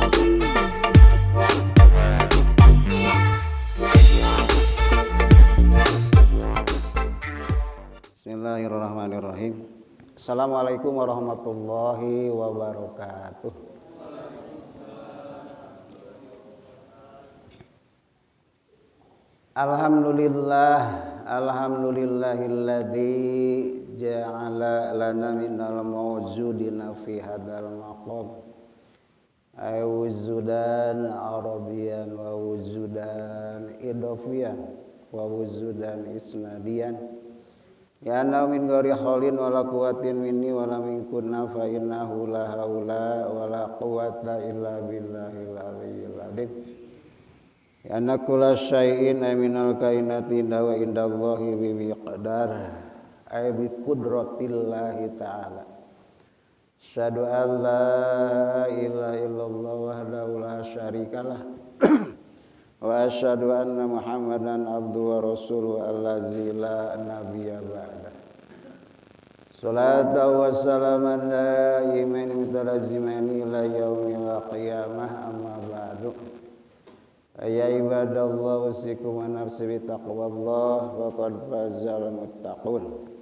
Bismillahirrahmanirrahim. Assalamualaikum warahmatullahi wabarakatuh. Alhamdulillah, alhamdulillahilladzi ja'ala lana minal mawjudina fi hadzal maqam. Ay wujudan aradiyan wa wujudan idafiyan wa wujudan isnadiyan. Ya anna min ghairi haulin wala quwwatin minni wala minkunna fa innahu la haula wala quwwata illa billahil aliyyil azim. Ya anna kulla syai'in minal kainati wa indallahi bi miqdar ay bi qudratillahi ta'ala. Asyhadu an la ilaha illallah wahdahu la syarikalah wa asyhadu anna Muhammadan abduhu wa rasuluhu allazi la nabiyya ba'da. Salatu wa salaman daimain mutalazimain ila yaumil qiyamah, amma ba'du. Ya ibadallah usikum wa nafsi bi taqwallah wa qad fazal muttaqun.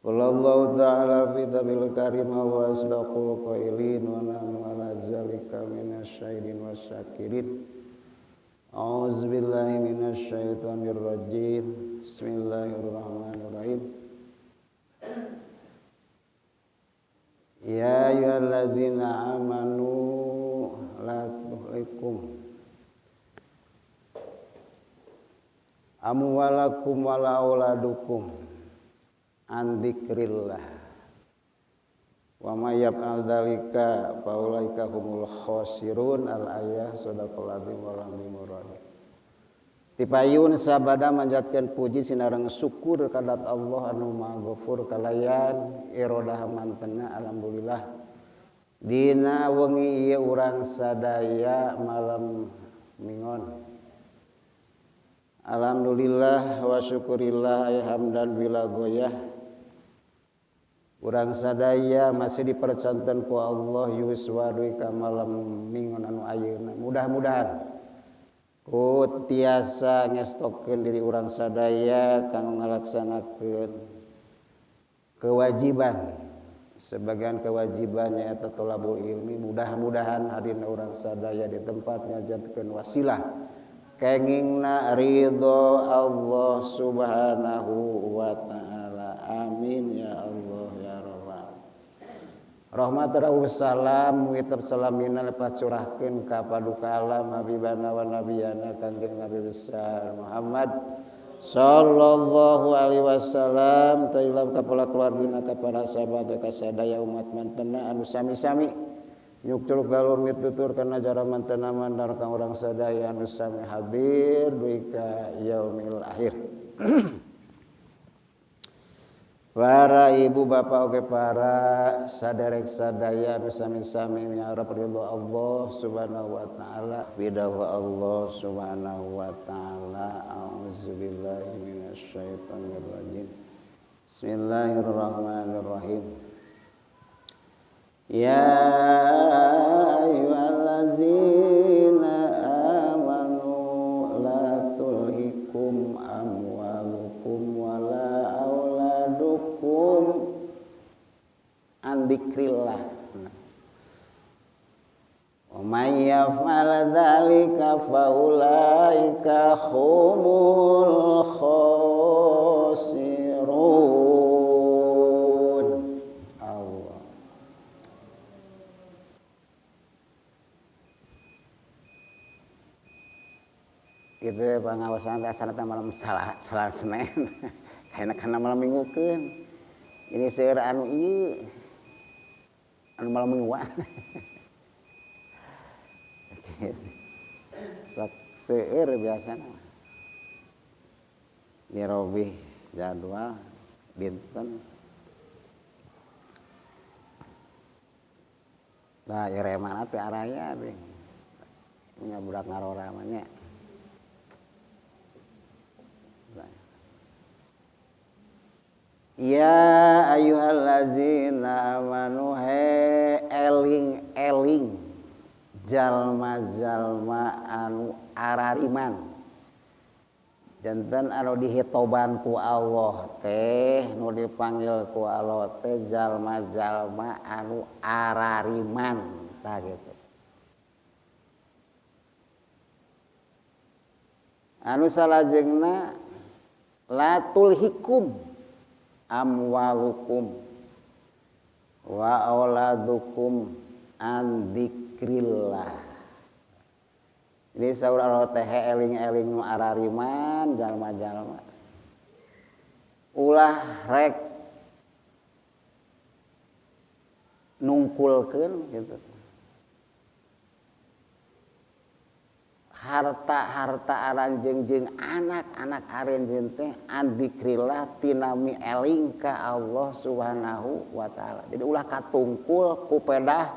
Qala Allah ta'ala fi tabil karim wa asdaqul qailin wa nahnu ala zalika minasyahidin wasyakirin. A'udzubillahi minasyaitonir rajim. Bismillahirrahmanirrahim. Ya ayyuhalladzina amanu la tuhlikum amwalakum wala auladukum an dzikrillah wa may yaf'al dzalika faulaika humul khasirun. Al ayah sadaqallahu azim wal azimur rahim. Tipayun sabada manjatkeun puji sinareng syukur kadat Allah anu Maha Ghafur kalayan irodah mantena. Alhamdulillah dina wengi ieu urang sadaya malam mingon. Alhamdulillah wa syukurillah ay hamdan bila goyah. Urang sadaya masih dipercanten ku Allah yuswa duwi ka malam mingon anu ayeuna. Mudah-mudahan ku tiasa ngestokeun diri urang sadaya kanggo ngalaksanakeun kewajiban. Sebagian kewajibannya eta thalabul ilmi. Mudah-mudahan hadirna urang sadaya di tempat ngajadkeun wasilah kengingna ridho Allah Subhanahu wa ta'ala. Amin ya Allah ya Rabbal. Rahmat salam witap salamina lepas curahkeun ka paduka alam habibana wa nabiyana kangjeng Nabi besar Muhammad sallallahu alaihi wasallam, tailab ka para keluargina ka para sahabat ka sadaya umat mantena anu sami-sami nyuktur galur mitutur kana jara mantena mandar ka urang sadaya anu sami hadir dugi ka yaumil akhir. Para ibu bapak oge para saderek sadaya anu sami-sami miharep ridho Allah Subhanahu wa taala. Bidawa Allah Subhanahu wa taala. Auzubillahi minasyaitonir rajim. Bismillahirrahmanirrahim. Ya ayyuhallazina amanu la tulhikum amwalukum wala auladukum an dzikrillah. Wa may yaf'al dzalika faulaika humul khasirun. Allah. Itu pengawasan asal malam salah salah Senin. Kayakna kana malam minggukeun. Ini seueur anu ieu anu malam mingguan. Sok seueur biasana. Dirobih jadwal dinten. Tah iremana teh araya deh. Nya budak ngarora mah nya. Ya ayyuhallazina amanu he eling-eling jalma-jalma anu arariman. Janten anu dihitoban ku Allah teh nu dipanggil ku Allah teh jalma-jalma anu arariman tah gitu. Anu salajengna la tulhikum amwalukum wa auladukum an dzikrillah. Jadi saur Allah teh eling-eling nu arariman jalma-jalma. Ulah rek nungkulkeun gitu. Harta-harta aranjeun jeung anak-anak aranjeun teh an dzikrillah tinami eling ka Allah Subhanahu wa taala. Jadi ulah katungkul ku pedah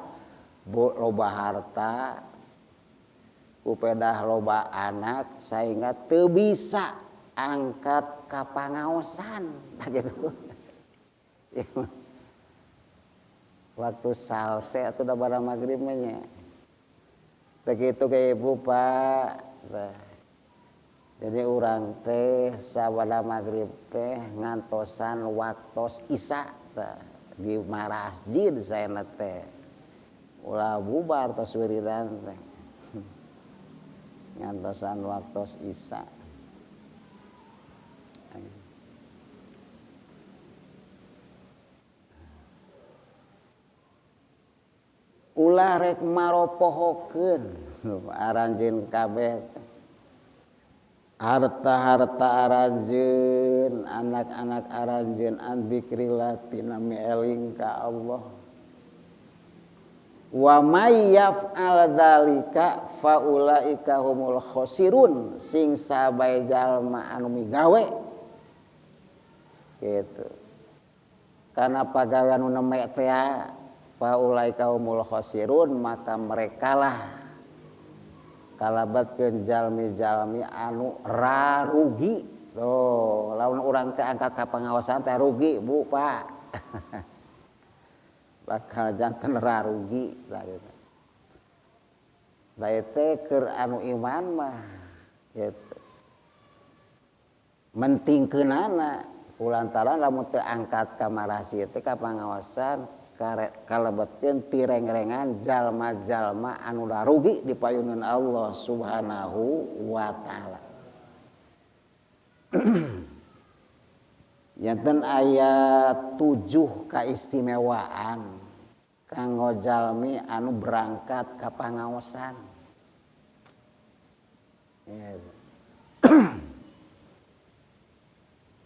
loba harta, ku pedah loba anak sehingga teu bisa angkat ka pangaosan tah gitu. Waktu salse atuh da bara magrib mah nya. Begitu ke ibu pak. Jadi urang teh sabada maghrib teh ngantosan waktos isya teh di masjid saya teh ulah bubar tos wiridan teh ngantosan waktos isya. Ulah rek maropohokeun aranjeun kabeh harta-harta aranjeun anak-anak aranjeun an dzikrillah tinami eling ka Allah. Wa may yaf'al dzalika faulaika humul khosirun. Sing sabae jalma anu migawe gitu karena pagawean nu neme teh faulaika humul khosirun, maka merekalah kalabatkeun jalmi-jalmi anu rarugi. Tuh, lamun urang teh angkat ka pangaosan teh rugi, Bu, Pak. Bakal janten rarugi tah gitu. Da teh keur anu iman mah gitu. Mentingkeunana kulantaran lamun teu angkat ka marasi teh ka pangaosan kalebetkeun tirengrengan jalma-jalma anu rugi di payunan Allah Subhanahu wa taala. Janten aya 7 kaistimewaan kanggo jalmi anu berangkat ka pangaosan.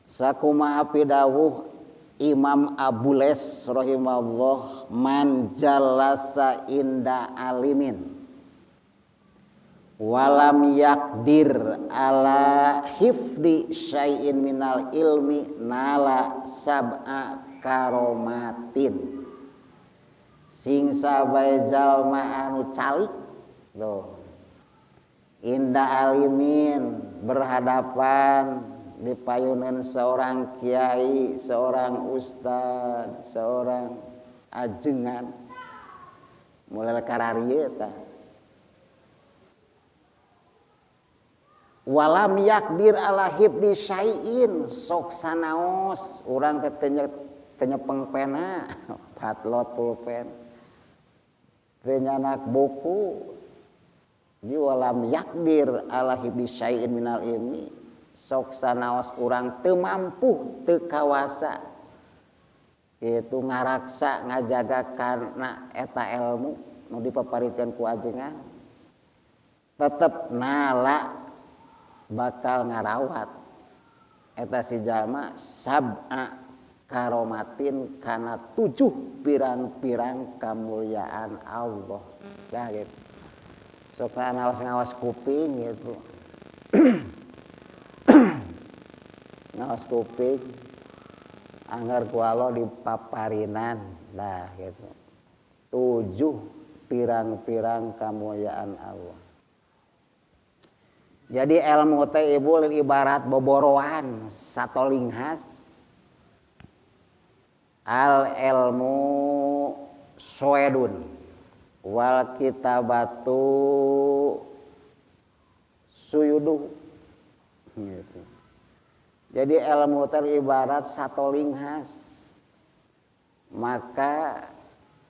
Sakumaha pidawuh Imam Abu Les rahimahullah, man jalasa inda alimin walam yakdir ala hifdi syai'in minal ilmi nala sab'a karomatin. Sing sabae jalma anu calik tuh inda alimin, berhadapan di payunan seorang kiai, seorang ustad, seorang ajengan, mulai kararieu tah. Walam yakdir ala hibdi syai'in, sok sanaos urang teh teu nyepeng pena, patlot pulpen, teu nyanak buku. Di walam yakdir ala hibdi syai'in minal ilmi, sok sanaos urang teu mampu teu kawasa kitu ngaraksa ngajaga kana eta ilmu nu dipaparikeun ku ajengan, tetep nala bakal ngarawat eta si jalma sab'a karomatin kana 7 pirang-pirang kamuliaan Allah. Dah gitu. Sok ngawas-ngawas kuping gitu. Ngawas kuping anggar ku Allah dipaparinan dah gitu. 7 pirang-pirang kamuliaan Allah. Jadi ilmu teh ibu ibarat boboroan satolinghas. Al ilmu soedun wal kitabatu suyudu gitu. Jadi ilmu teh ibarat satolinghas, maka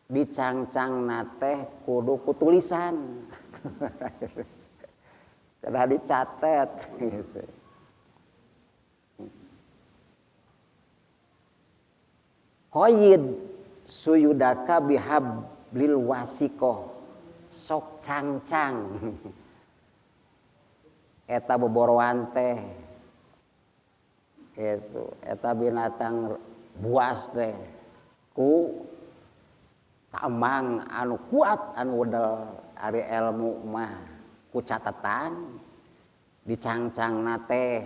dicangcang teh kudu ku tulisan. Kada dicatet gitu. Qayyid suyudaka bihablil wasikoh, sok cangcang eta boboroan teh gitu, eta binatang buas teh ku tamang anu kuat anu wedel. Ari ilmu mah ku catatan dicangcangna teh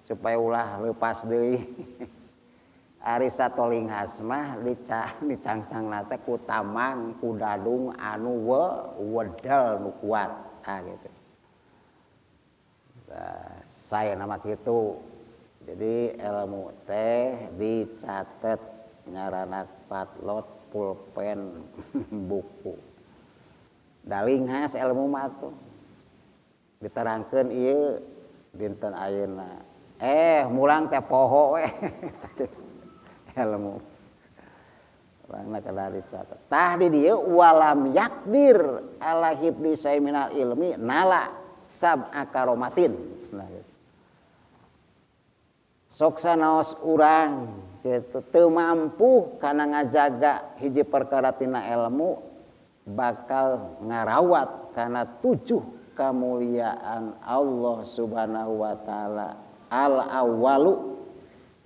supaya ulah leupas deui. Ari satolinghas mah dicangcangna teh ku tamang ku dadung anu wedel nu kuat. Nah, gitu. Nah, saya nama kitu. Jadi ilmu teh dicatet ngaranna patlot pulpen buku. Dalinghas ilmu mah tuh diterangkeun ieu dinten ayeuna. Mulang teh poho we. Ilmu urangna kada dicatat. Tah di dieu walam yakdir ala hibdi saiminal ilmi nala sab'a karomatin. Nah, gitu. Sok sanaos urang gitu teu mampu kana ngajaga hiji perkara tina ilmu bakal ngarawat kana 7 kemuliaan Allah Subhanahu wa taala. Al awwalu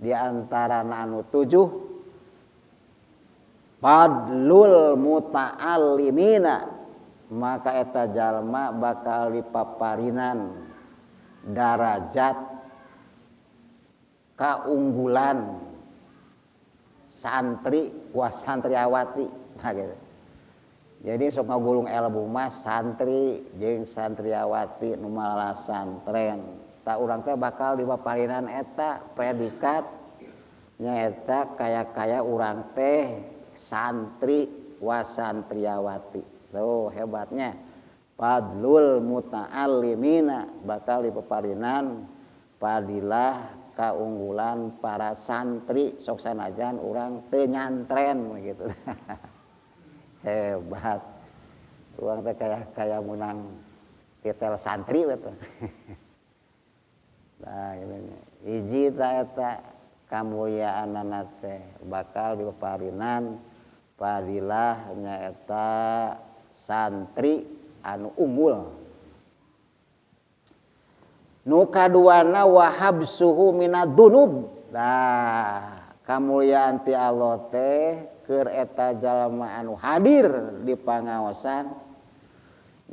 di antara anu 7 fadlul muta'allimina, maka eta jalma bakal dipaparinan darajat kaunggulan santri wa santriawati. Nah, gitu. Jadi sok ngagulung ilmu mah santri jeung santriawati nu malah santren. Tak urang teh bakal dipaparinan eta predikat nyaeta kaya-kaya urang teh santri wa santriawati. Tuh hebatnya. Fadlul muta'allimina bakal dipaparinan fadilah kaunggulan para santri sok sanajan urang teu nyantren gitu. Hebat. Urang teh kaya menang titel santri we teh. Nah, gitu. Hiji ta eta kamuliaanana teh bakal dipaparinan fadilah nyaeta santri anu unggul. Nu kaduana wahabsuhu minadunub. Nah, kamuliaan ti Allah teh keur eta jalma anu hadir di pangaosan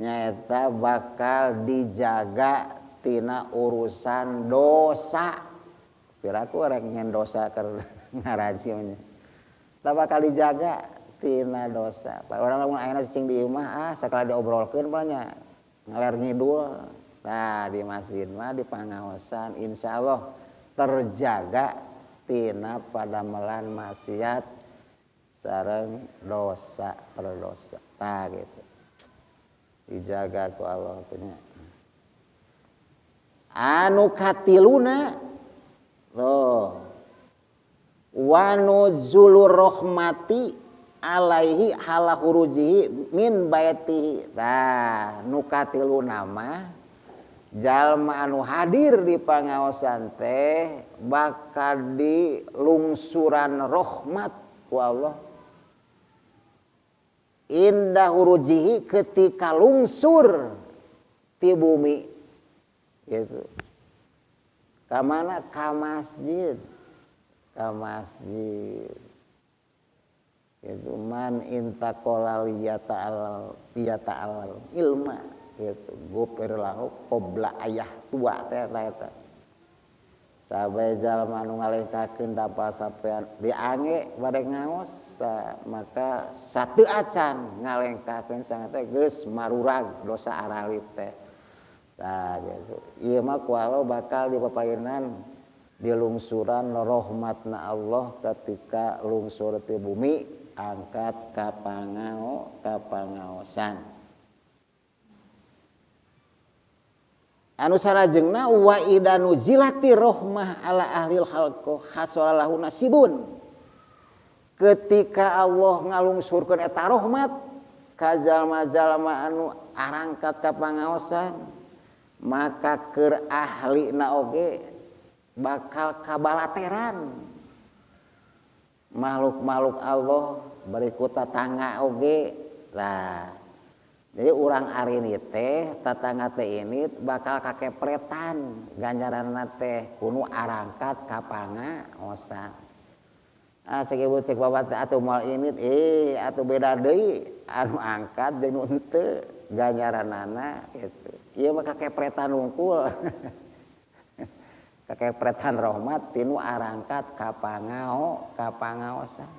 nyaeta bakal dijaga tina urusan dosa. Piraku rek nyen dosa keur ngaraji nya. Tah bakal dijaga tina dosa. Urang lamun ayeuna cicing di imah sakala diobrolkeun nya ngaler ngidul. Nah, di masjid mah di pangaosan insyaallah terjaga tina padamelan maksiat sareng dosa perdosa. Tah gitu. Dijaga ku Allah punya. Anu katiluna loh wanuzulur rahmati alaihi hala hurujihi min baitihi. Tah nu katiluna mah jalma anu hadir di pangaosan teh bakal dilungsuran rahmat ku Allah. Indah hurujihi ketika lungsur ti bumi gitu. Ka mana? Ka masjid. Ka masjid. Gitu man intaqala liyata'al liyata'al ilma gitu. Gopir lahu qabla ayah tua teh eta. Sabe jalma anu ngalengkakeun dapal sampean diange bade ngaos tah maka satu acan ngalengkakeun sangat teh geus marurag dosa aralit teh. Tah gitu. Ieu mah ku Allah bakal dipaparinan Dilungsuran rahmatna Allah ketika lungsur ti bumi angkat ka pangaosan. Anu salajengna wa idanu zilati rohmah ala ahlil khalqo hasolallahu nasibun. Ketika Allah ngalungsurkeun eta rahmat ka jalma-jalma anu arangkat ka pangaosan, maka keur ahlina oge bakal kabalateran. Makhluk-makhluk Allah berikut tetangga oge. Lah, jadi urang arini teh tetangga teh ini bakal kakepretan ganjaranna teh kunu arangkat ka pangaosan. Ah cek ibu cek bapak teh atuh moal ini atuh beda deui anu angkat jeung nu henteu ganjaranana gitu. Ieu mah kakepretan wungkul. Kakepretan rahmat tinu arangkat ka pangaosan.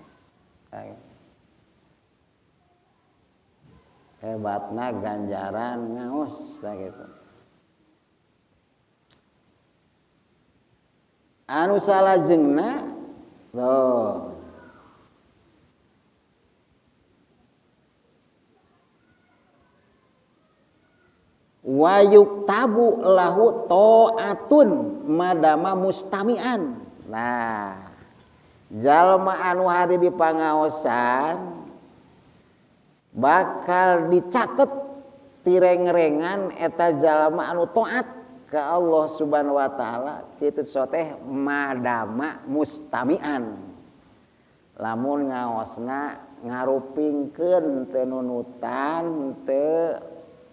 Hebatna ganjaran ngaos tah gitu. Anu salajengna tuh wayuk tabu lahu ta'atun madama mustami'an. Nah, jalma anu hari di pangaosan bakal dicatet tireng-rengan eta jalma anu taat ka Allah Subhanahu wa taala kitu soteh madama mustami'an. Lamun ngaosna ngarupingkeun teu nunutan teu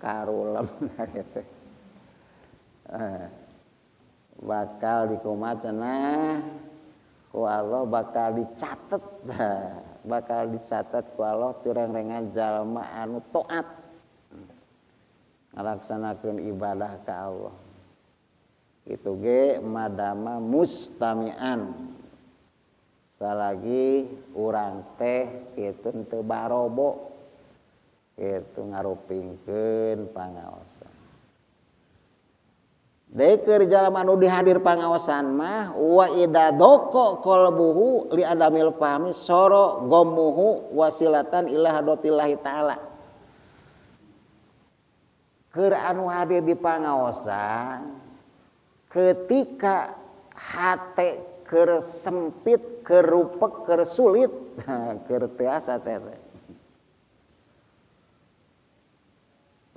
karulem gitu. Bakal dikumaha cenah ku Allah bakal dicatet. Bakal dicatat ku Allah tireng-rengan jalma anu taat ngalaksanakeun ibadah ka Allah. Itu ge madama mustami'an. Salagi urang teh kitu teu barobo kitu ngarupingkeun pangaosan. Deui keur jalma anu dihadir pangaosan mah wa idza daqa qalbuhu li adamil fahmi soro gomuhu wasilatan ila hadratillahi taala. Keur anu hadir di pangaosan ketika hate keur sempit, keur rupek, keur sulit, keur tiasa teh.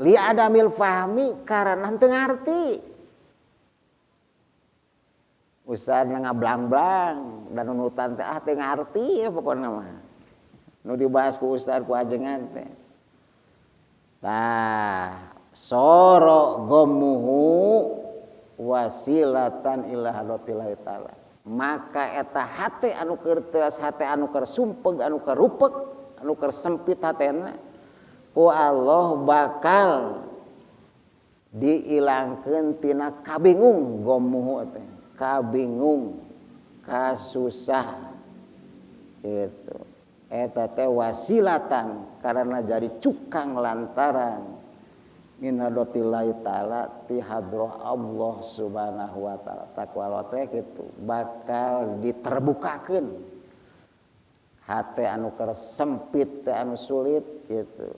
Li adamil fahmi karena teu ngarti. Ustaz ngablang-blang dan nunutan teh ah teu ngarti ya pokona mah. Nu dibahas ku ustaz ku ajengan teh. Tah, soro gomuhu wasilatan ila hadratillahi taala. Maka eta hate anu keur teas, hate anu keur sumpeg, anu keur rupek, anu keur sempit hatena ku Allah bakal diilangkeun tina kabingung gomuhu teh. Kabingung, kasusah gitu. Eta teh wasilatan karena jadi cukang lantaran min hadratillahi taala ti hadrah Allah Subhanahu wa taala. Takwa teh gitu bakal diterbukakeun hate anu keur sempit teh anu sulit gitu.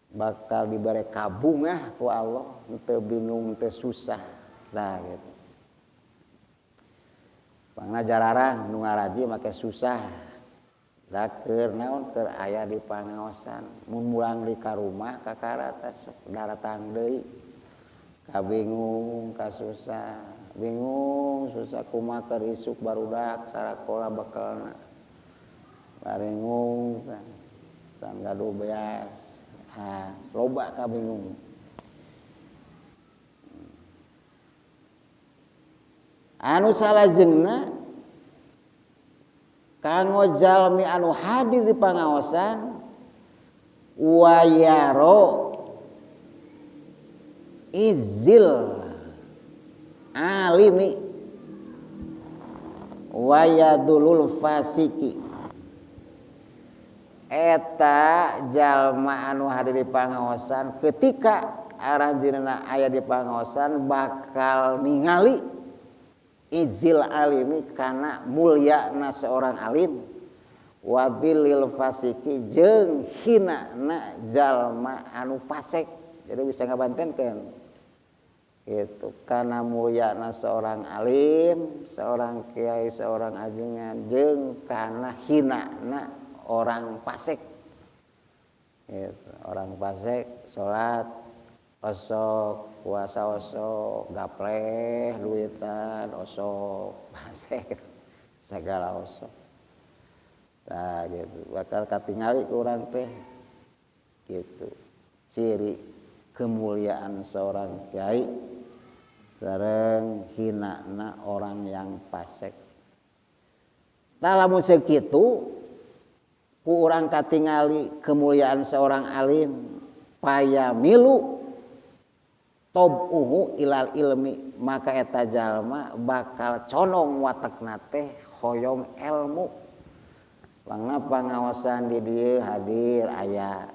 Bakal dibere kabungah ku Allah, teu bingung teu susah. Nah gitu. Pangna jararang nu ngaraji make susah. Da keur naon keur aya di pangaosan, mun mulang di ka rumah kakara teh sok daratang deui. Kabingung, kasusah, bingung susah kumaha keur isuk barudak sarakola bekelna. Barengung can gaduh beas. Ah, loba kabingung. Anu salajengna kanggo jalmi anu hadir di pangaosan wayaro izil alimi wayadulul fasiki. Eta jalma anu hadir di pangaosan ketika aranjeunna aya di pangaosan bakal ningali Izil alimi kana mulyana seorang alim wa dhillil fasiki jeung hinana jalma anu fasik. Jadi bisa ngabantenkeun gitu kana mulyana seorang alim, seorang kiai, seorang ajengan jeung kana hinana orang fasik. Gitu, orang fasik salat osok, puasa osok, gapleh duitan osok, fasik segala osok. Nah gitu, bakal katingali ku urang teh gitu. Ciri kemuliaan seorang kiai sareng hinana orang yang fasik. Tah lamun sakitu ku urang katingali kemuliaan seorang alim payamilu tobuhu ilal ilmi, maka eta jalma bakal condong watekna teh hoyong ilmu. Pangna pangaosan di dieu hadir aya,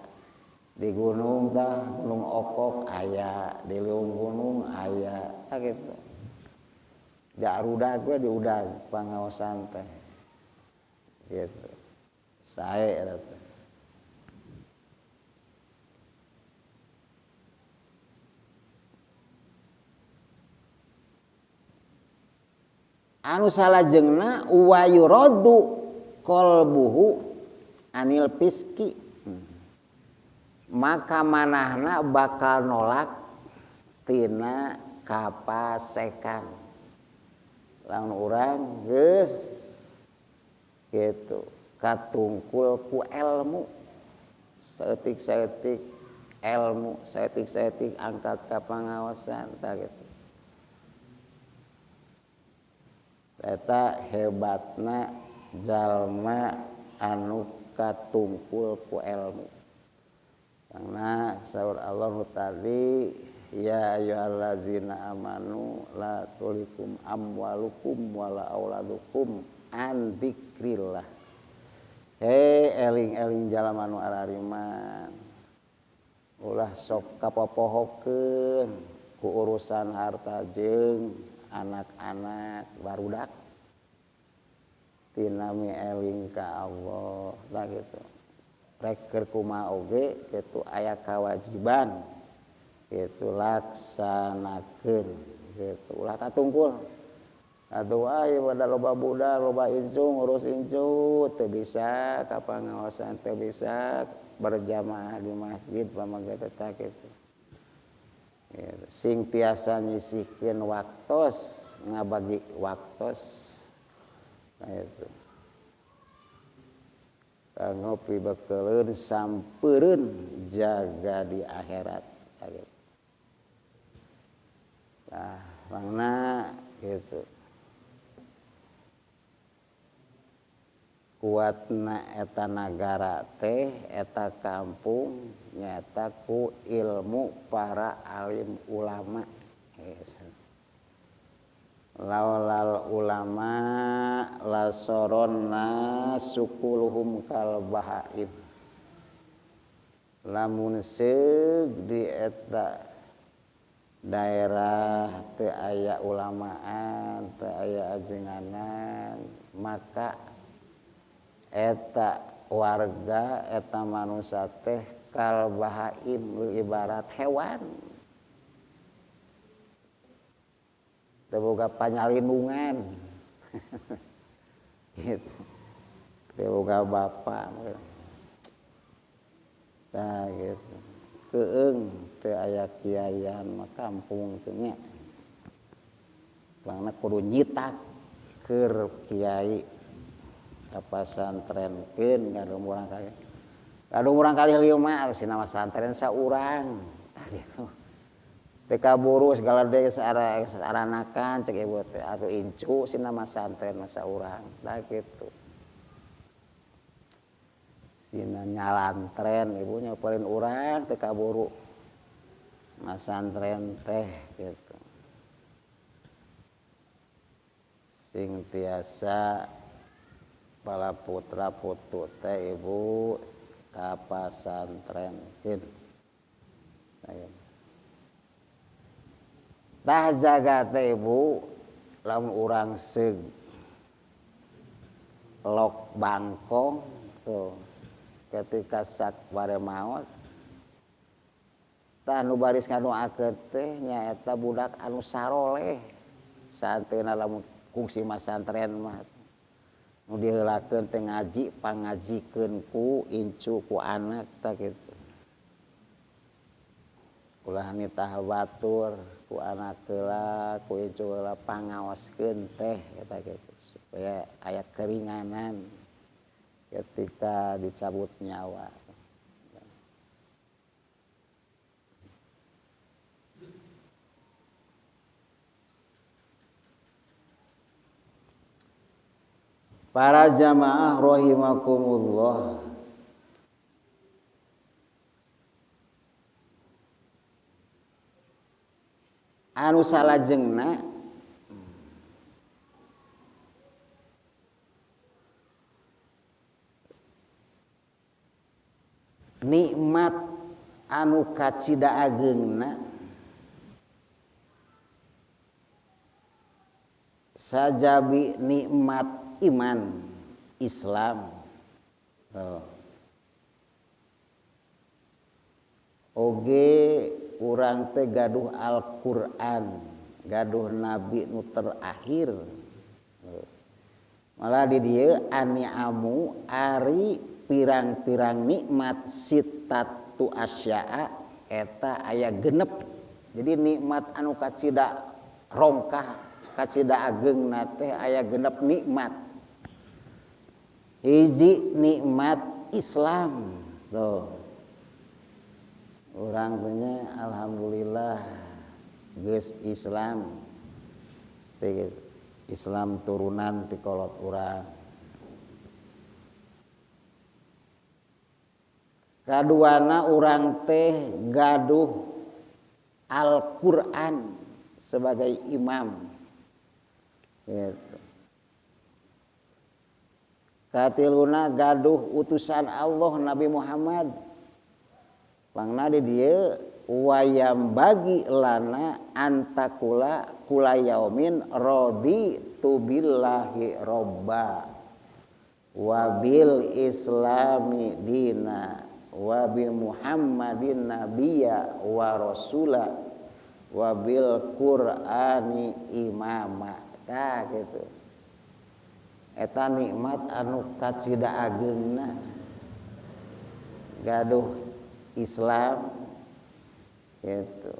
di gunung tah gunung okok aya, di liung gunung aya, tah kitu. Di arudag we di udag pangaosan teh gitu. Sae eta teh. Anu salajengna wa yuradu qalbuhu anil fiski, maka manahna bakal nolak tina kapasekan. Lamun urang geus gitu katungkul ku ilmu, saeutik-saeutik ilmu, saeutik-saeutik angkat ka pangaosan tah gitu. Eta hebatna jalma anu katungkul ku ilmu. Karena saur Allah nu tadi, ya ayyuhallazina amanu la tulikum amwalukum wala auladukum an dzikrillah. Hei eling-eling jalma nu arariman, ulah sok kapopohokeun ku urusan harta jeung anak-anak barudak tina eling ka Allah tah gitu. Rek keur kumaha oge kitu aya kawajiban kitu laksanakeun kitu, ulah katungkul. Atuh aya pada loba budak, loba incung, ngurus incu teu bisa ka pangaosan, teu bisa berjamaah di masjid pamageuh teh kitu. Sing tiasa nyisihkeun waktos, ngabagi waktos. Nah itu. Kanggo pibekeleun sampeureun jaga di akhirat. Nah, mangna gitu. Kuatna eta nagara teh, eta kampung nyata ku ilmu para alim ulama. Laulal ulama lasoronna sukuluhum kal bahaim. Lamun seug di eta daerah teu aya ulamaan, teu aya ajenganan, maka eta warga eta manusia teh kal bahaim, ibarat hewan. Teu boga panyalindungan. Gitu. Teu boga bapa. Tah gitu. Keung teu aya kiaian mah kampung teh nya. Pangna kudu nyitak keur kiai ka pasantrenkeun ka urang kali. Kadung urang kali lieu mah sina masantren saurang. Tah gitu. Teu kaburu segala deui saranakan cek ibu teh atuh incu sina masantren mah saurang. Tah kitu. Sina nyalantren ibu nyoporin urang teu kaburu masantren teh gitu. Sing tiasa para putra putu teh ibu ka pasantrenkeun. Tah jaga teh ibu Lamun urang seug lok bangkong tuh ketika sak bare maot tah nu baris ngadoakeun teh nyaeta budak anu saroleh saanteuna lamun kungsi masantren mah nu diheulakeun teh ngaji pangajikeun ku incu ku anak tah kitu. Ulah nitah batur ku anak heula ku incu heula pangaoskeun teh eta kitu supaya aya keringanan ketika dicabut nyawa. Para jamaah rahimakumullah. Anu salajengna nikmat anu kacida ageungna sajabi nikmat iman Islam. Oh. Oge urang teh gaduh Al-Qur'an, gaduh nabi nu terakhir. Malah di dieu aniamu ari pirang-pirang nikmat sitatu asya'a eta aya genep. Jadi nikmat anu kacida rongkah, kacida ageungna teh aya genep nikmat. Hiji nikmat Islam tuh. Urang punya alhamdulillah geus Islam. Islam turunan ti kolot urang. Kaduana urang teh gaduh Al-Qur'an sebagai imam. Gitu. Katiluna gaduh utusan Allah Nabi Muhammad. Pangna di dieu wayam bagi lana antakula kula yaumin radi tu billahi robba wabil islami dina wabi muhammadin nabiyya wa rasula wabil qur'ani imama. Tah kitu. Eta nikmat anu kacida ageungna gaduh Islam gitu,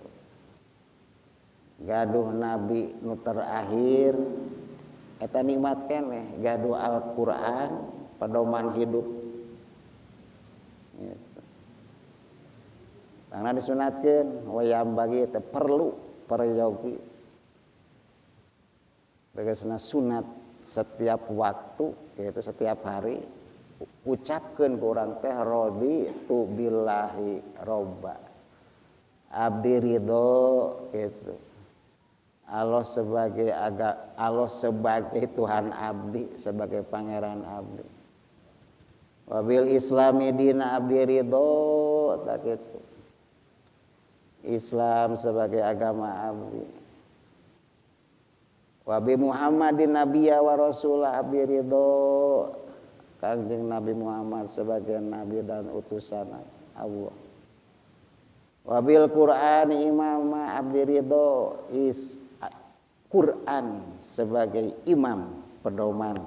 gaduh nabi nu terakhir eta nikmat keneh, gaduh Al-Qur'an pedoman hidup gitu. Karena disunatkeun wayam bagi teh perlu peryogi tegasna sunat setiap waktu yaitu setiap hari ucapkeun ku urang teh radi tu billahi robba, abdi ridho gitu. Allah sebagai Allah sebagai Tuhan abdi, sebagai pangeran abdi. Wabil islami dina abdi ridho tak gitu. Islam sebagai agama abdi. Wabi Muhammadin nabiyya wa rasulah abdi ridho. Kangjeng Nabi Muhammad sebagai nabi dan utusan Allah. Wabil Qur'ani imama abdi ridho, is Quran sebagai imam pedoman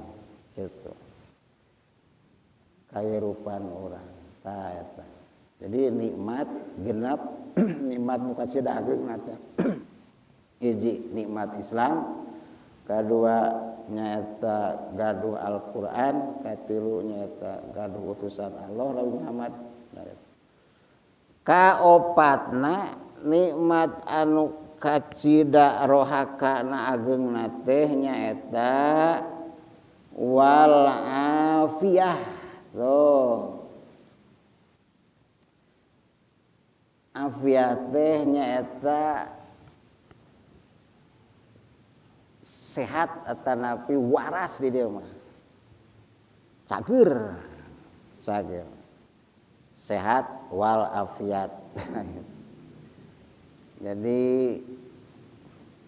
gitu. Kahirupan orang tah eta. Jadi nikmat genap nikmat nu kacida ageungna teh. Hiji nikmat Islam, kadua nyaeta gaduh Al-Qur'an, katilu nyaeta gaduh utusan Allah Nabi Muhammad. Kaopatna nikmat anu kacida rohakana ageungna teh nyaeta wal afiyah. Tuh. Afiyah teh nyaeta sehat atanapi waras di dieu mah. Cager. Cager. Sehat wal afiat. Jadi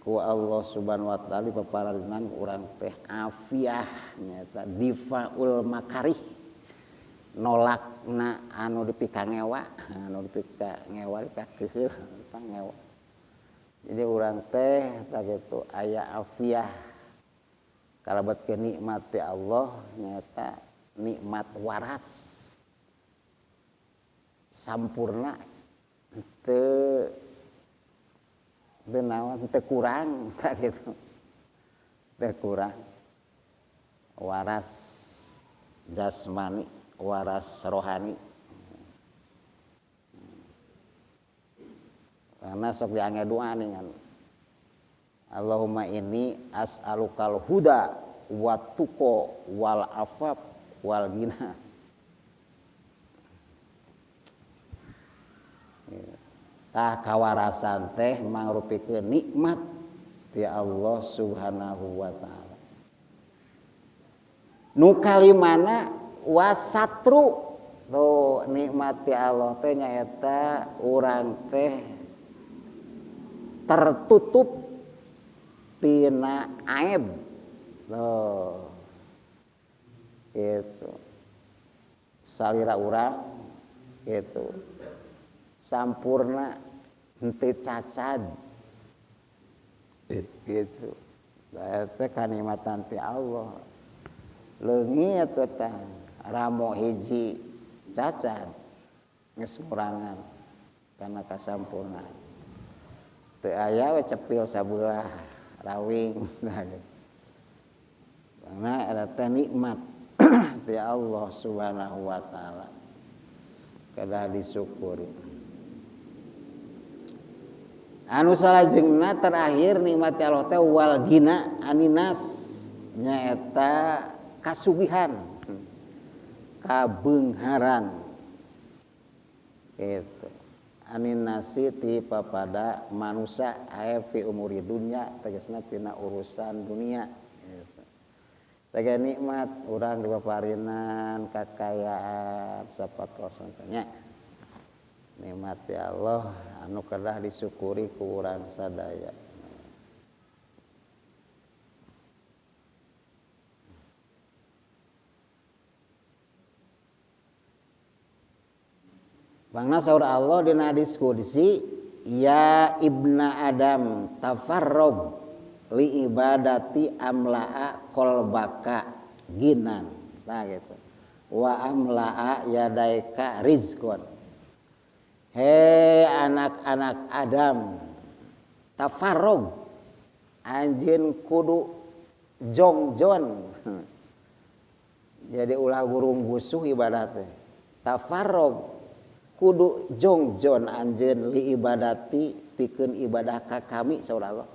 Ku Allah Subhanahu wa taala papararinan urang teh afiah nyaeta difaul makarih nolakna anu dipikangewa anu dipikangewa dipikakeuheuh pangewa. Jadi urang teh tah kitu aya afiah kalebet ke nikmat ti Allah nyaeta nikmat waras sampurna teu naon teu kurang tah kitu teu kurang waras jasmani waras rohani karena sok diangge doa nih kan Allahumma inni as'alukal huda wa tuqa wal afaf wal ghina. Tah kawarasan teh mangrupikeun nikmat ti Allah Subhanahu wa taala. Nu kalimana wasatru tuh nikmat ti Allah teh nyaeta urang teh tertutup tina aib. Tuh. Gitu. Salira urang gitu. Sampurna henteu cacad gitu. Eta kanikmatan ti Allah. Leungit teh ramo hiji cacad geus ngurangan kana kasampurnaan. Teu aya we cepil sabelah rawing nah gitu. Karena eta teh nikmat ti Allah Subhanahu wa taala. Kedah disyukuri. Anu salajengna terakhir nikmat Allah teh wal gina aninas nyaeta kasugihan kabeungharan gitu aninasi ti papada manusia aya fi umuri dunya tegasna tina urusan dunia gitu. Tega nikmat urang dipaparinan kakayaan sapatosan nya nikmat ya Allah anu kedah disyukuri ku urang sadaya. Bangna saur Allah dina hadis qudsi ya ibna Adam tafarrog li ibadati amla'a qalbaka ginan. Nah gitu. Wa amla'a yadaika rizqon. Hei anak-anak Adam tafarrog anjeun kudu jongjon. Jadi ulah gurung gusuh ibadah teh. Tafarrog kudu jongjon anjeun li ibadati pikeun ibadah ka kami saur Allah.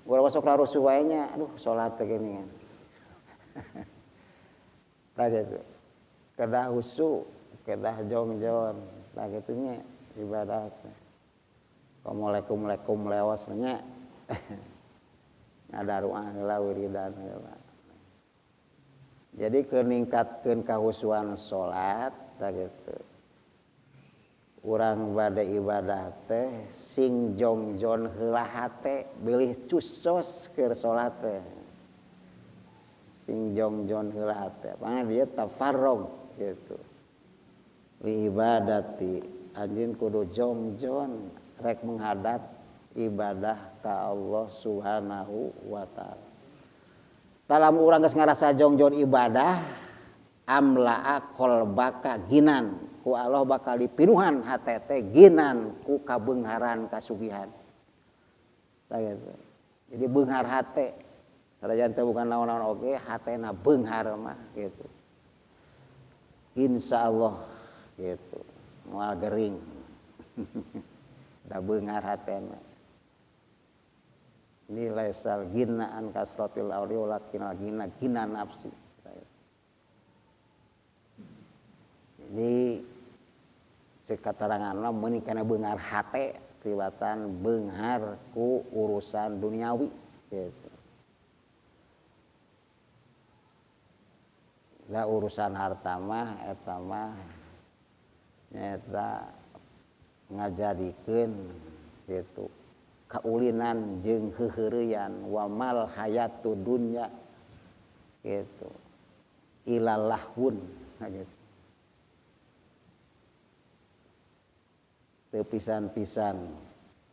Urang masuk rarusuh wae nya, aduh salat teh geuningan. Tah kitu. Kedah husu, kedah jongjon. Tah kitu nya ibadah teh. Komolekum-lekum lewas nya. Ngadaruah heula wiridan heula. Jadi keur ningkatkeun kahusuan salat tah kitu. Urang bade ibadah teh sing jongjon heula hate bilih cucos keur salat teh. Sing jongjon heula hate. Pangna dia tafarrog gitu. Li ibadati anjeun kudu jongjon rek menghadap ibadah ka Allah Subhanahu wa taala. Talamun urang geus ngarasa jongjon ibadah amlaa qalbaka ginan ku Allah bakal dipinuhan hate teh ginan ku kabeungharan kasugihan. Tah gitu. Jadi beunghar hate sanajan teh bukan naon-naon oge hatena beunghar mah gitu. Insyaallah gitu. Moal gering. Da beunghar hatena. Nilai sal ginaan kasratil auli walakinal gina gina nafsi. Jadi cek kataranganna meuni kana beunghar hate tibatan beunghar ku urusan duniawi gitu. Da urusan harta mah eta mah nyaeta ngajadikeun gitu. Kaulinan jeung heuheureyan wa mal hayatu dunya gitu ilalahun nah gitu. Teu pisan-pisan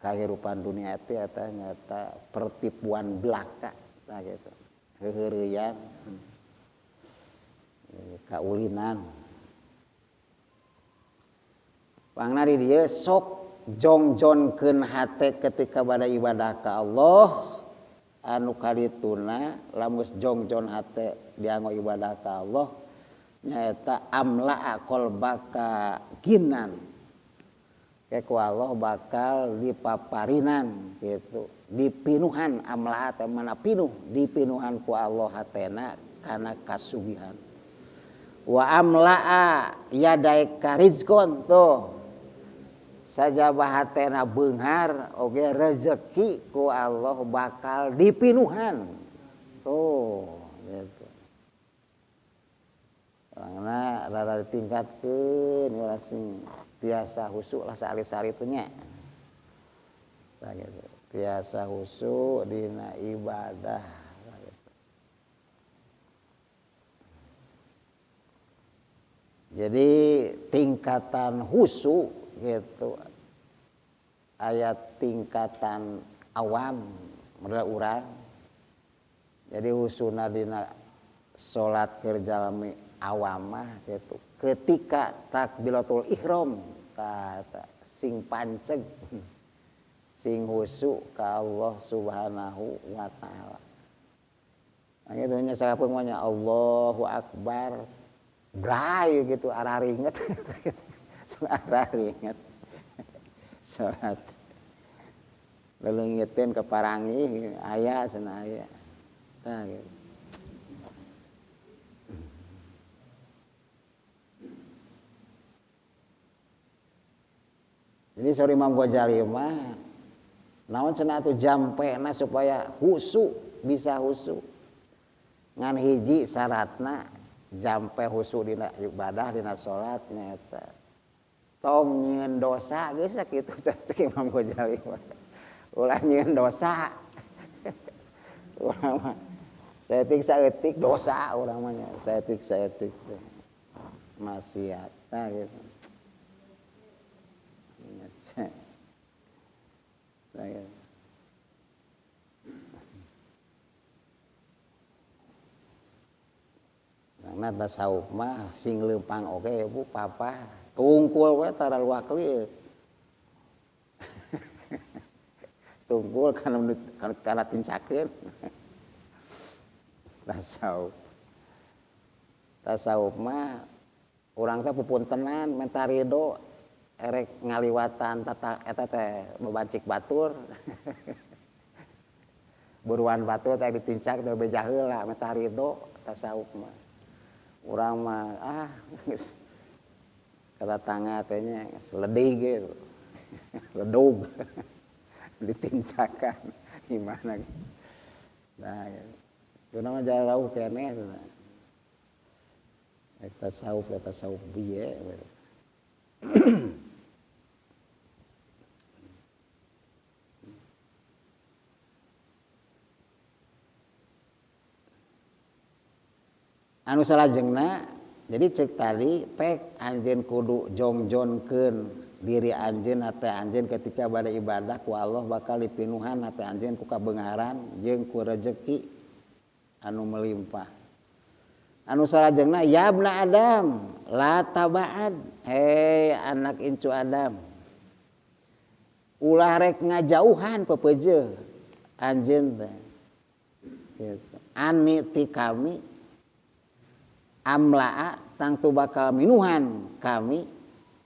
kahirupan dunia teh eta nyata pertipuan belaka nah gitu. Heuheureyan kaulinan. Pangna di dieu sok jongjonkeun hate ketika bada ibadah ka Allah anu kalituna lamun jongjon hate dianggo ibadah ka Allah nyaeta amla'a qalbaka ginan. Ku Allah bakal dipaparinan gitu, dipinuhan amla'a teh mana pinuh, dipinuhan ku Allah hatena kana kasugihan. Wa amla'a yadaika rizqon tuh sajaba hatena beunghar oge rezeki ku Allah bakal dipinuhan tuh gitu. Karena rada ditingkatkeun urang sing tiasa husuk lah saalit-saalit teh nya. Tah gitu. Tiasa husuk dina ibadah gitu. Jadi tingkatan husuk gitu ayat tingkatan awam model urang. Jadi husuna dina salat keur jalmi awamah gitu. Ketika takbiratul ihram ta sing panceg sing husuk ka Allah Subhanahu wa taala. Nah gitu nya sakapeung mah nya Allahu akbar. Bray gitu araringet. Araringet. Salat. Leungiteun ka parangi aya cenah aya. Tah gitu. Jadi saur Imam Ghazali mah naon cenah atuh jampena supaya husuk bisa husuk. Ngan hiji syaratna jampe husuk dina ibadah dina salat nyaeta tong nyieun dosa geus sakitu cek Imam Ghazali mah. Ulah nyieun dosa. Urang mah saeutik saeutik dosa urang mah nya, saeutik saeutik teh maksiat tah gitu. Nah, gitu. Karena tasawuf mah sing leumpang oge bu papa tungkul we tara luak liuk. Tungkul kana tincakeun. Tasawuf. Tasawuf mah urang teh pupuntenan menta ridho erek ngaliwatan tata eta teh bebancik batur. Buruan batur teh ditincak teh beja heula menta ridho tasawuf mah. Urang mah geus kata tangga teh nya geus ledig gitu. Ledug. Ditincakan gimana gitu. Nah gitu. Itu mah jauh keneh cenah. Tasawuf ya tasawuf bieu gitu. Anu salajengna jadi cek tadi pek anjeun kudu jongjonkeun diri anjeun hate anjeun ketika bade ibadah ku Allah bakal dipinuhan hate anjeun ku kabeungharan jeung ku rejeki anu melimpah. Anu salajengna ya ibna Adam la tabaad, hei anak incu Adam ulah rek ngajauhan pepeje anjeun teh gitu. Ani ti kami amlaa tangtu bakal minuhan kami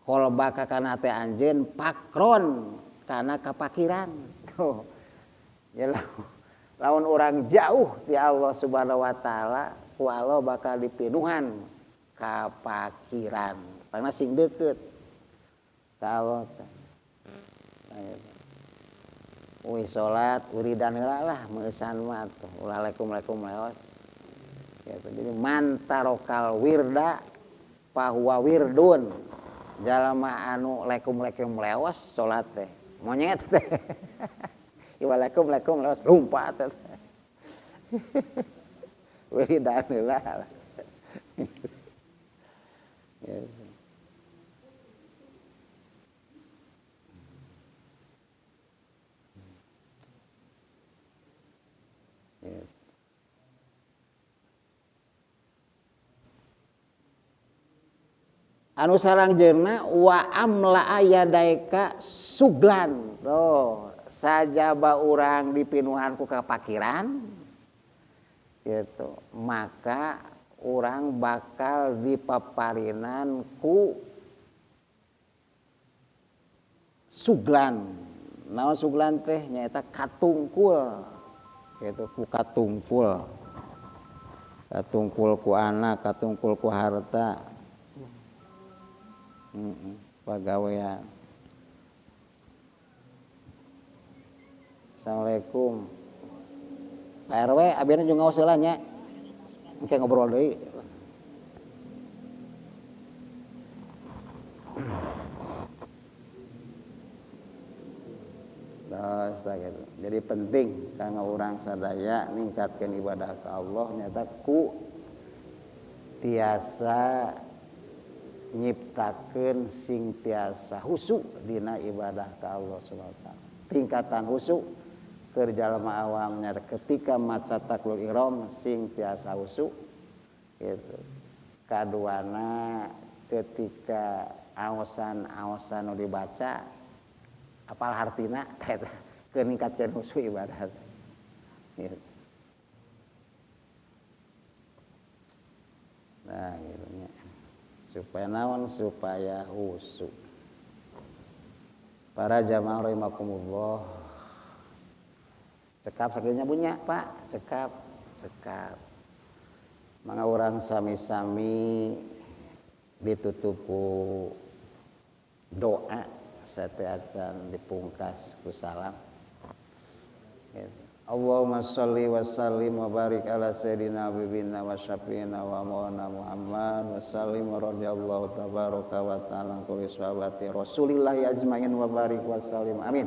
kolbaka kana teh anjeun pakron kana kapakiran. Tuh ya lamun urang jauh ti Allah Subhanahu wa taala ku Allah bakal dipinuhan kapakiran karena sing deukeut ka Allah teh. Wih salat wiridan heula lah meusan mah tuh ulah lekum-lekum leos. Gitu. Jadi mantarokal wirda pahuwa wirdun jalma anu lekum-lekum leos salat teh monyet teh. Waalaikum lewas lompat. Wiridan heula. Anu sarangjeunna wa amla ayadaika suglan. Tuh, sajaba urang dipinuhan ku kapakiran gitu, maka urang bakal dipaparinan ku suglan. Naon suglan teh nyaeta katungkul. Gitu, ku katungkul. Katungkul ku anak, katungkul ku harta. Pagawean. Assalamualaikum. Pak RW, abina juga ngaos heula nya. Engke ngobrol deui. Terus gitu. Jadi penting kanggo urang sadaya ningkatkeun ibadah ka Allah nyata ku tiasa nyiptakeun sing tiasa husu dina ibadah ka Allah Subhanahu wa taala. Tingkatan husu keur jalma awam nyata ketika maca takbir ihram sing tiasa husu gitu. Kaduana ketika aosan-aosan nu dibaca apal hartina eta keur ningkatkeun husu ibadah. Gitu. Nah gitu nya. Supaya naon, supaya husu. Para jamaah rahimakumullah. Cekap sakieu punya Pak, cekap, cekap. Mangga urang sami-sami ditutup ku doa sateacan dipungkas ku salam. Gitu. Allahumma sholli wa sallim wa barik ala sayyidina habibina wa syafiina wa maulana Muhammad wa sallim wa radhiyallahu tabaraka wa ta'ala kulli sahabati Rasulillahi ajmain wa barik wa sallim amin.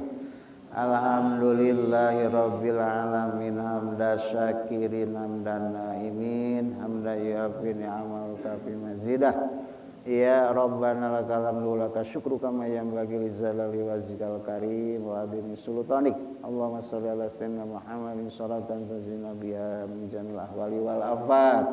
Alhamdulillahi rabbil alamin hamda syakirin hamdan naimin hamda yuafi ni'amahu kafi mazidah. Ya Rabbana lakal hamdu laka syukru kama yanbaghi li jalali wajhikal karim wa azimi sultanik. Allahumma sholli ala sayyidina Muhammadin sholatan tuzina biha min jamil ahwali wal afat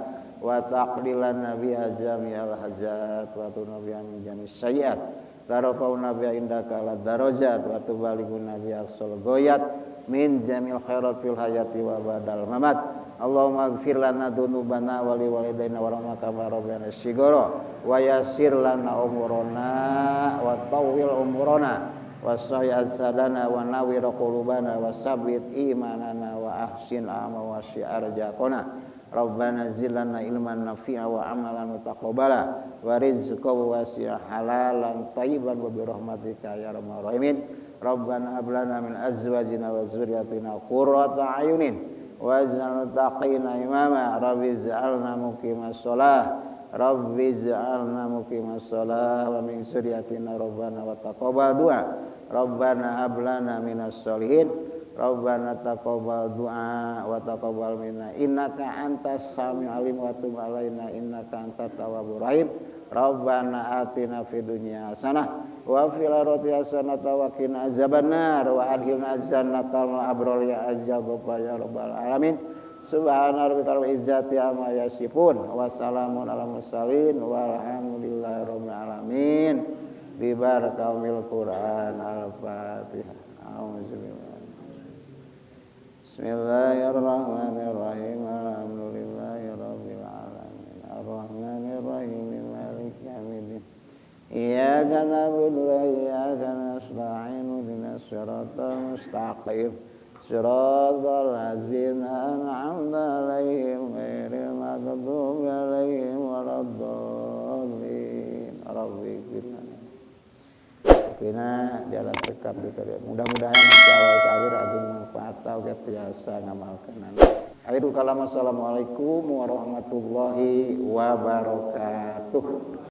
wa taqdilan biha jami'al hajat wa tunabiha min jamis sayyiat tarafa'una biha indaka ala darajat wa tubalighuna biha aqsal ghayat min jamil khairat fil hayati wa ba'dal mamat. Allahumma ighfir lana dzunubana wa li walidayna warhamna kama rabbayana shighara wa yassir lana umurana wa tawwil umurana wa sahih azadana wa nawwir qulubana wa sabbit imanana wa ahsin ama wa syiarjaqona. Rabbana zid lana ilman nafi'a wa amalan mutaqabbala wa rizqan wasi'a halalan thayyiban wa bi rahmatika ya arhamar rahimin. Rabbana hab lana min azwajina wa dzurriyyatina qurrata a'yunin waj'alna muttaqina imama. Rabbi ij'alna muqimas shalah, Rabbi ij'alna muqimas shalah wa min dzurriyyatina rabbana wa taqabbal du'a. Rabbana hab lana minas sholihin. Rabbana taqabbal du'a wa taqabbal minna innaka antas samiul alim wa tub alaina innaka antat tawwabur rahim. Rabbana atina fid dunya hasanah wa fil akhirati hasanah wa qina azabannar wa adkhilna jannata ma'al abrar ya azzal ya rabbal alamin. Subhana rabbika rabbil izzati amma yasifun wa salamun alal mursalin walhamdulillahi rabbil alamin. Bi barakatil Quran. Al-Fatihah. A'udzubillahi. Bismillahirrahmanirrahim. Alhamdulillahi rabbil alamin. Arrahmanirrahim. Maliki yaumiddin. Iyyaka na'budu wa iyyaka nasta'in. Ihdinas siratal mustaqim. Siratal ladzina an'amta 'alaihim ghairil maghdubi 'alaihim waladdallin. Rabbi ighfir lana. Pina jalan tekap di karya. Mudah-mudahan awal ke akhir abdi manfaat oge tiasa ngamalkeun. Akhirul kalam, assalamualaikum warahmatullahi wabarakatuh.